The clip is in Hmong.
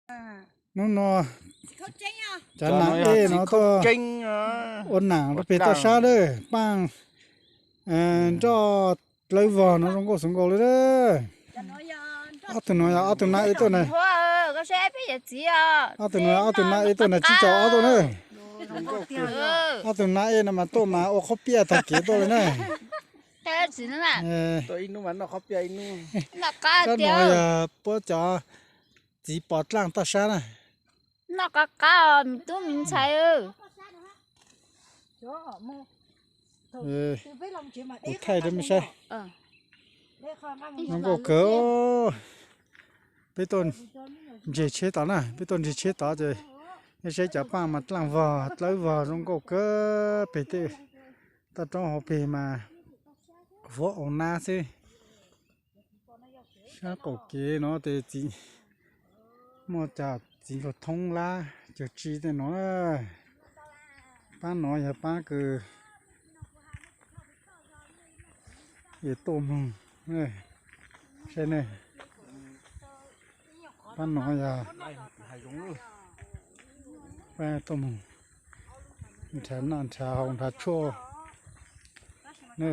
Hnub no cov nam ej no tuaj ua nam rau pem toj sab lawm, Paaj nroj dlawb vog no zoo nkauj xwv nkaus li na. Ob tug no yog ob tug nam ej tuaj na. Ob tug no ob tug nam ej tuaj na, tsib caug ob tuaj na. Ob tug nam ej no mas tuaj mas ua qhob piaj tag kev tuaj li na. Kab no yog puab cov txiv pos dlaaj toj sab na. Noj qab qab os me tub me ntxhais. Kuv thaij rau mej saib. Zoo nkauj kawg. Peb tuaj nres tsheb tod na, peb tuaj nres tsheb tod ces nej saib cov paaj mas dlaaj vog dlawb vog zoo nkauj kawg. Pem tej toj roob hauv peg mas vuab au nab xwb. Sab qaum kev no ces muaj cov txiv nraug thoob lab cawg tsi tej no. Paab no yog paab kws es tuaj moog, saib ne. Paab no yog tuaj moog nrhav noj nrhav haus nrhav tshuaj ne.